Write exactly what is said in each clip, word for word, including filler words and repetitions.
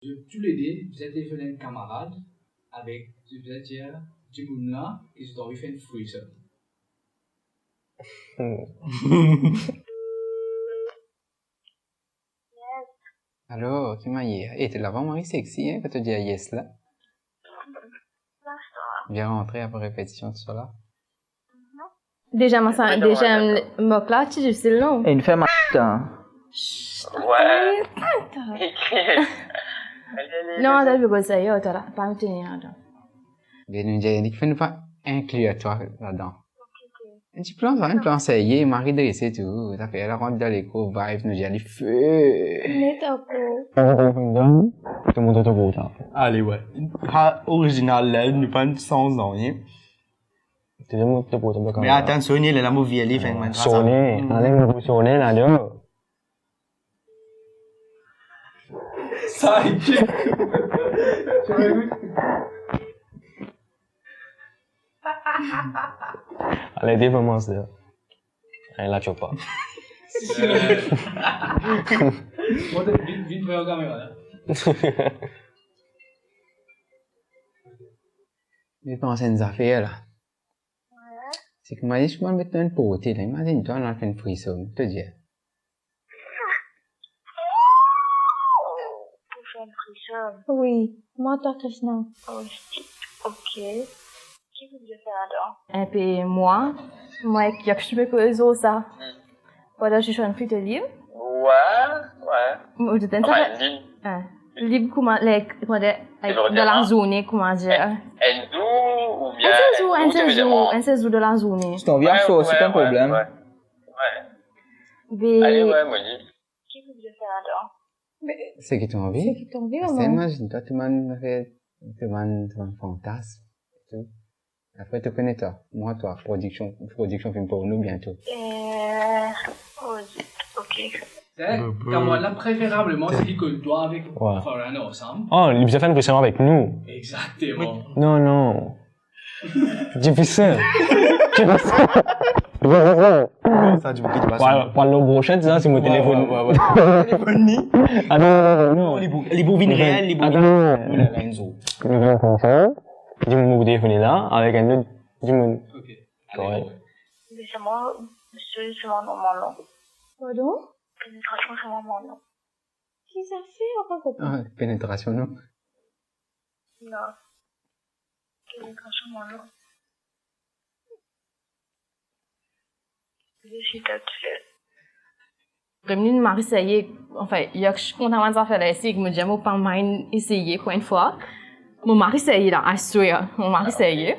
Zot toulede bizin telefone enn kamarad avek, zot bizin dir dimoun la ki zot anvi fer enn threesome. Alor, ki manier? E, to lava mari sexy, hein, kan to dir yes la. Bien rantre apre repetision, tousala. Deza, mo sa, deza, mo la ti difisil, non? E, nou fer matin. Chut, ouais. Atann, atann. Non, atann, mo koz serye, to la, pa met teni ladan. Be nou dir, li fer nou pa inklir twa ladan. Enn ti plan, enn plan serye, mari drese tou, zafer la rant dan lekor, vibe, nou dir li fe. Met ankor. To montre to portab. Ale, ouais. Ha, orizinal la, nou pa sanz nanye. To montre to portab kan mem. Me atann, sone, lerla mo vir li fer enn... Sone, ale, mo sone ladan. Sa, ale, devan mwa sa. Ay, la, tu vois pas. Bon, vinn, vinn ver kamera la. Li pans enn zafer la. Se ki mo dir, si mo met twa enn porte la, imazinn twa, nou al fer enn threesome, to dir. Pou fer enn threesome? Wi, mwa, twa, Krishna. Oh, shit. Ok. Ki ou bizin fer ladan? Enpe mwa, mwa ek Yaksh pe koz lor sa. Pandan zis enn fri to lib. Ouais, ouais. Mo dir, sa... Anfin, lib. Hein. Lib kouma, like, kouma dir, like, dan lazourne, kouma dir. Enn, enn zour oubien enn sel zour, enn sel zour, enn sel zour dan lazourne. Si to anvi, ouais, sorti, ouais, pa problem. Ouais, ouais. Be... Ale, ouais, mo dir. Ki ou bizin fer ladan? Be seki to anvi. Seki to anvi, mama. Imazinn twa, to bann zafer, to bann, to bann fantasm, tou. Apre, to kone twa, mwa, twa, prodiksion, prodiksion fim porno biento. Eh, oh, ok. Kamwad la, preferableman, si li konn twa avek Farhan ansam. Oh, li bizin fer enn threesome avek nou. Exactement. Non, non. Difisil. Difisil. Sa, difisil. Pou, pou lane prosenn, sa, si mo telefone. Ouais, ouais, ouais. Telefone li. Ah non, non, non, non. Non, li pou, li pou vinn reel, li pou vinn... Atann, non. Li pou vinn reel. Dimoun mo pou telefone la, avek enn lot dimoun. Ok. Korek. Me sirman, sirman normal, non? Pardon? Penetrasion, sirman, non. Ki zafer, mo pa konpran. Ah, penetrasion, non? Non. Penetrasion, non. Zis tou sel. Premie, mo mari serye, anfin, Yaksh kontan bann zafer la isi, mo dir mo pa mind eseye pou enn fwa. Mo mari serye la, I swear, mo mari serye.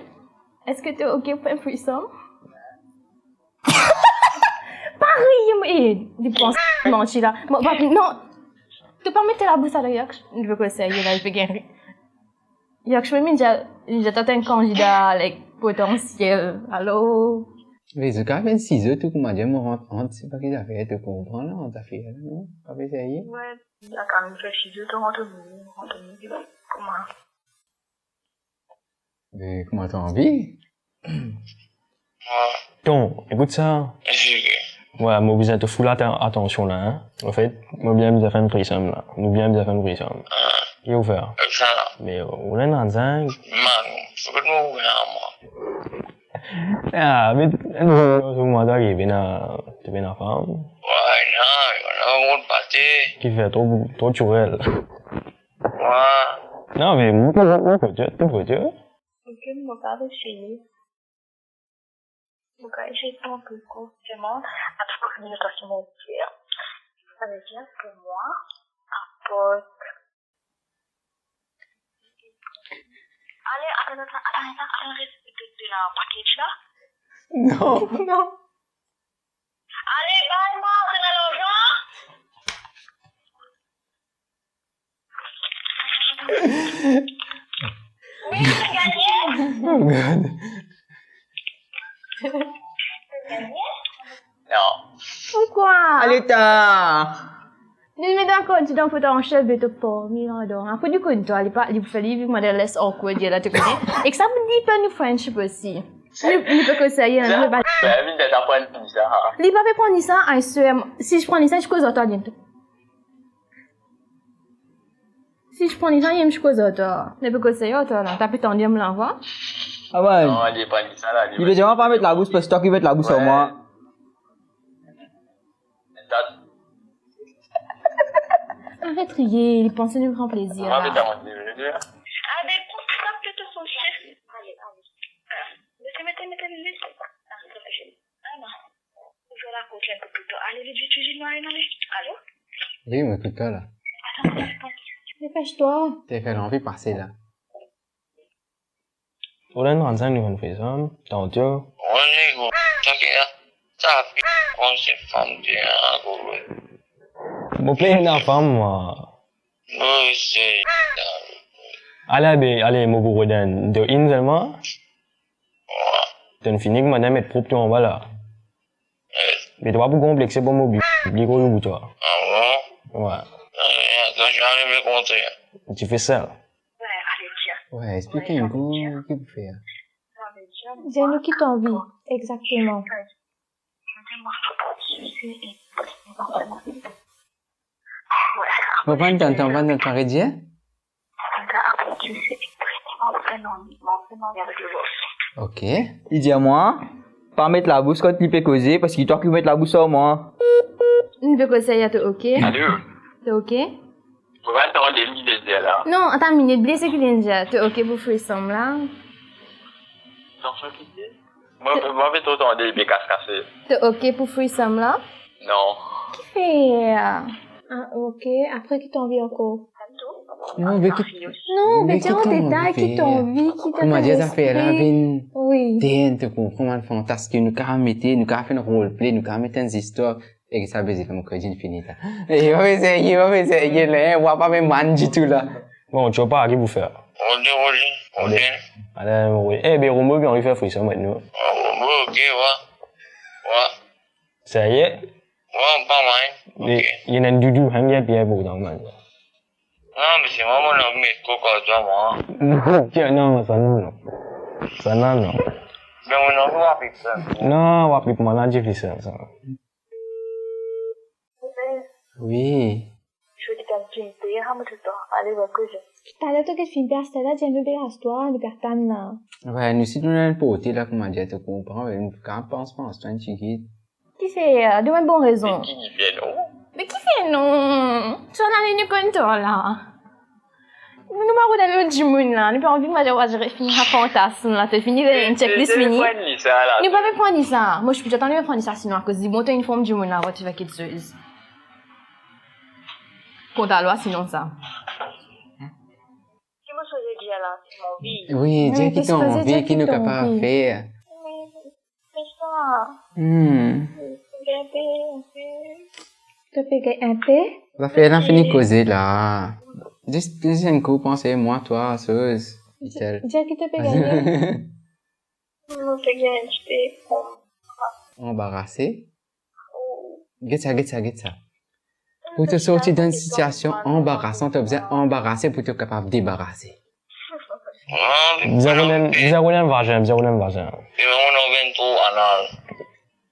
Eski to ok pou enn threesome? Pa rir, mo, eh, li pans manti la. Mo, pa, non. To pa met labous adan Yaksh. Li pe koz serye la, li pe gagn ri. Yaksh mem, li dir, li dir to enn kandida, like, potansiel. Alor. Me zot kapav fer sizo tou, kouma dir, mo rant, rant, se pa ki zafer, to konpran la, rant zafer la, non? Pa fer serye. Ouais, la kapav fer sizo tou, rant, rant, kouma? Me kouma to anvi. Ton, ekout sa. Wi, mo bizin to fout atansion la, hein. Anfet, mo bien bizin fer enn threesome la. Nou bien bizin fer enn threesome. Ki ou fer? Me ou ena zing. Man, fode mo ouvrir a mwa. Ah, me, mo ta arive na, to pena fam. Wi, non, non, mo pate. Ki fer tro, tro naturel. Wi. Non, me mo, mo, mo, mo, mo, mo, mo, Ok, mo kapav eseye. Mo kapav eseye tank ou koz selman, apre mo fini atansion mo fer. Sa ve dir pou mwa, aport. Ale, atann, atann, atann, atann, atann, res de, de la package la. Non. Non. Ale, bay mwa, to ena larzan? Wi, to gagne. Oh God. To gagne? Non. Poukwa? Ale ta. Li met dakor, ti dan foto an chef, be to pa mi ladan. Apre li konn twa, li pa, li pou fer li viv mwa dan les awkward, li la, to kone. Ek sa pou deepen nou friendship osi. Li, li pe koz serye, li pa... Li pa pe pran li sa, I swear. Si li pran li sa, li koz ar twa li. Si je pran li sa, li ena koz ar twa. Li pe koz ar twa la. T'as pu tande mon voix? Ah ouais. Non, li pa dir sa la, li... Li pe dir mwa pa met labous, parski twa ki met labous ar mwa. Aret riye, li panse nou pran plezir la. Ah, ben, écoute, ça peut te sortir. Allez, allez. Mettez, mettez, mettez, mettez. Ah, ça, c'est... Ah, non. Ouvre la porte un peu plus tôt. Allez, vite, vite, vite, vite, non, non, non. Allô? Oui, mo ekout twa la. Attends, attends, attends. Dépêche-toi. T'es fait l'envie passer là. Ou la enn rann sa nou konn fer sa, tanto. Wi, gro, sa ki la, sa fi konn se fam de a, gro. Mo pe ena fam, mwa. Non, se... Ale, be, ale, mo pou rod enn, de inn selman. Tonn fini, kouma dir, met prop to anba la. Eh. Me to pa pou konplekse pou mo bi-, biblik ou pou twa. Ah bon? Wi. Eh, atann, je vais me contrer. Tu fais ça. Ouais, explik enn kou ki pou fer. Dir nou ki to anvi, exakteman. Mo pa tann, mo pa tann, to redir? Ok. Li dir mwa, pa met labous kan li pe koze, parski twa ki met labous ar mwa. Li pe koze, ya, to ok? Alo? To ok? Mo pa tann li, li dir la. Non, atann enn minit, bliye seki li dir. To ok pou threesome la? Threesome ki dir? Mo, mo pa tro tande, li pe kas-kase. To ok pou threesome la? Non. Kifer? Ah, ok. Apre, ki to anvi ankor? Non, me ki... Non, me ki dir an detay ki to anvi, ki to... Kouma dir, zafer la vinn tern, to konpran, bann fantasm ki nou kav mete, nou kav fer enn roleplay, nou kav met enn zistwar. E ki sa, beze, mo kredi fini sa. E, mo pe serye, mo pe serye la, hein, wa pa mem mann ditou la. Bon, to pa ki pou fer. Rode, rode, rode. Ale, rode. Eh, be, Rombo, bien, li fer threesome, nou. Ah, Rombo, ok, wa. Wa. Serye? Wa, pa mal. Ok. Li ena enn doudou, hein, bien, bien, bon, dan, man. Non, me se mwa, mo anvi met kok ar twa, mwa. Non, non, sa non, non. Sa non, non. Me mo anvi wa pip sa. Non, wa pip, mo la difisil, sa. Wi. Taler to get fini pe aste la, dir nou pe aste la, nou pe atann la. Wi, nou si nou ena enn porte la, kouma dir, to konpran, wi, nou kav pans, pans, twa enn tigit. Kifer, euh, donn mwa enn bon rezon. Me kifer non? Me kifer non? Ti ena enn konn twa la. Nou pa rod enn lot dimoun la, nou pa anvi, kouma dir, fini sa fantasm la, to fini, enn checklist fini. Nou pa pe pran li sa. Mo, je pe tann li pa pran li sa, sinon akoz li bon, to enn form dimoun la, va ti fer kiksoz. Kont a lwa, sinon sa. Ki mo sipoze dir la, si mo anvi? Wi, dir ki to anvi, ki nou kapav fer. Me sa. Hmm. Gagn enpe, enpe. To pe gagn enpe? Zafer la fini koze la. Zis, zis enn kou, panse mwa, twa, soz. Dir ki to pe gagne. Mo pe gagn enn tipe anbarase. Get sa, get sa, get sa. Pou to sorti dan enn sitiasion anbarasan, to bizin anbarase pou to kapav debarase. Bizin rod enn, bizin rod enn vazin, bizin rod enn vazin. Me mo ena enn tro anal.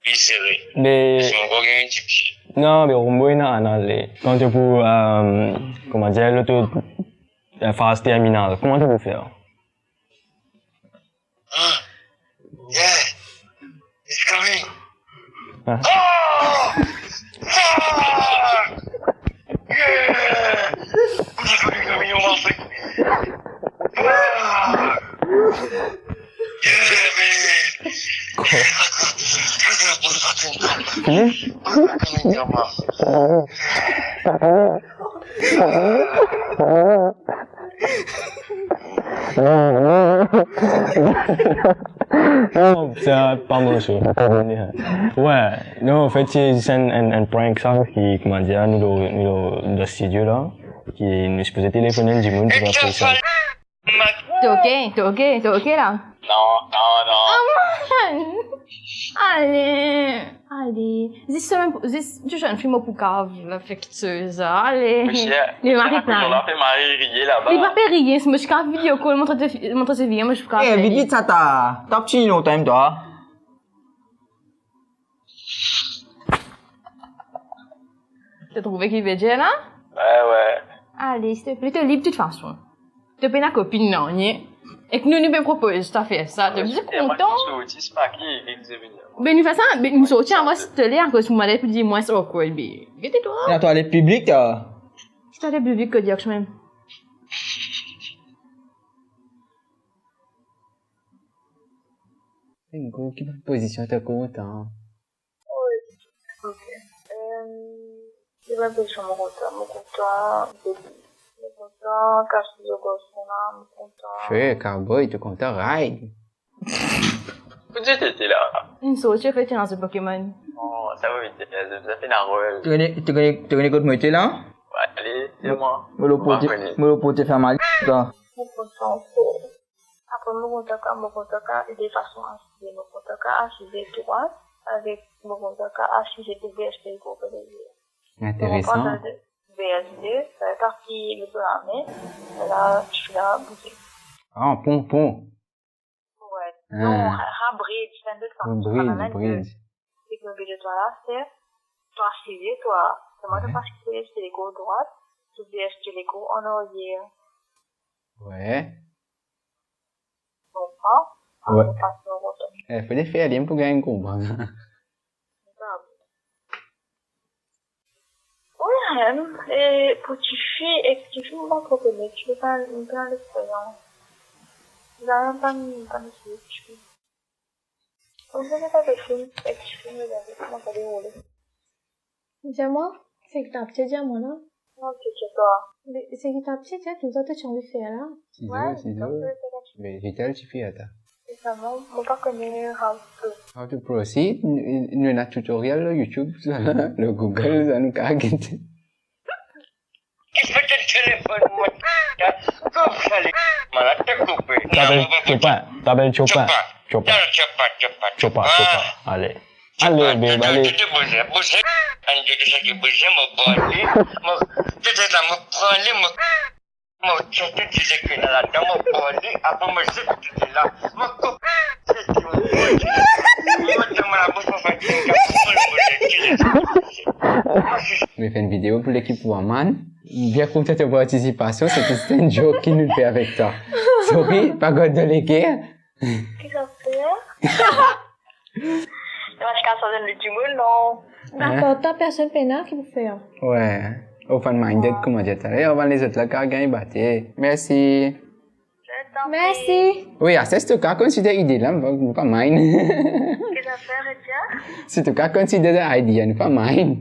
Pli sere. Me... Paski mo ankor gagn enn ti pie. Non, me Rombo ena anal, li. Kan to pou, euh, kouma dir, lot, euh, faz terminal, kouma to pou fer? Ah! Yeah! It's coming! Ah! Ah! Fuck! Yeah! I'm not gonna come in your mouth. Ah! Yeah, man! Fini? I'm not coming in your mouth. Non, sa pa mo so. Wi, non, anfet, se zis enn, enn, enn prank sa, ki, kouma dir, nou dan, nou dan, dan studio la, ki nou sipoze telefonn enn dimoun pou fer sa. To ok, to ok, to ok la? Non, non, non. Ah, man! Ale, ale. Zis semem, zis, to zis enn fim pou kav, la, fer kiksoz, ale. Li mari plan. Li pa pe riye, se mo ki kav video call, montre to fi-, montre to fim, mo ki kav. Eh, vit, vit, sa ta, ta pti lontan, twa. To trouve ki li pe dir la? Wi, wi. Ale, silteple, to lib toutfason. To pena kopinn, non, nie? Ek nou, nou pe propoz twa fer sa, to bizin kontan. Sorti, se pa ki, ki, ki vini. Be nou fer sa, be nou sorti, avan, silteple, akoz pou mwa pou dir mwa, se awkward, be. Gete twa. Na twalet piblik, ah. Twalet piblik, kot dir mem. Enn gro ki bann pozision to kontan. Wi. Ok. Euh, ki bann pozision mo kontan? Mo kontan, mo kontan kas lezot garson la, mo kontan. Fre, cowboy, to kontan ride. Kot to ti la? Inn sorti, fer ti lans Pokémon. Oh, sa va vit, sa finn rol. To kone, to kone, to kone kot mo ti la? Ale, se mwa. Mo le pote, mo le pote fer mal, sa. Mo kontan tro. Apre mo kontan kan, mo kontan kan de fason asize, mo kontan kan asize drwat, avek mo kontan kan asize de verse de group de. Interesan. Mo kontan de verse de, sa ve dir ki le pla ame, la, ti la bouze. Ah, pon, pon. Wi. Ah. Non, ra, ra bridge, sa enn lot fason. Bridge, bridge. Ki mo vinn dir twa la, se, twa asize, twa, selman to pa asize, se le gro drwat, to verse le gro an aryer. Wi. Konpran? Wi. Apre, pas mo kontan. Eh, fode fer li pou gagn konpran. Wi, mem, e pou tifi, ek tifi, mo pa tro kone, tifi pa, mo pa lexperyans. Zame pa, pa esi tifi. Mo pa kone tifi, ek tifi, mo pa kone kouma sa deroule. Dir mwa, seki to ti dir mwa la? Non, ti, ti twa. Me seki to ti dir, tousa to ti anvi fer la? Sizo, sizo. Be, ki tel tifi ata? Sa, mo, mo pa kone how to. How to proceed? Nou, nou ena tutorial lor YouTube, lor Google, sa nou kapav gete. Ki fout telefonn mwa, kouma sa li, malad, to koupe. T'appelles Chopin, t'appelles Chopin. Chopin. Chopin. Non, Chopin, Chopin, Chopin. Chopin, Chopin. Ale. Ale, babe, ale. Ti, ti bouze, bouze. Enn de seki bouze, mo pran li. Mo, ti, ti la, mo pran li, mo Mo ti, ti, ti, ti, ki ena ladan, mo pran li, apre mo zet li la. Mo koup, se ki mo pran li. Mo met dan mo labous, mo fer tign, mo pran li, mo zet li. Mo fer enn video pou lekip pou Aman. Bien kontan to partisipasion, se ti enn joke ki nou fer avek twa. Sorry, pa gard dan leker. Ki sa fer? Parski sa donn li dimoun, non? Dakor, twa personn pena ki pou fer. Wi. Open-minded, kouma dir taler, open lezot la, kapav gagn bate. Mersi. Mersi. Wi, ase, si to kapav konsider ide la, nou pa mind. Ki zafer, Etia? Si to kapav konsider ide la, nou pa mind.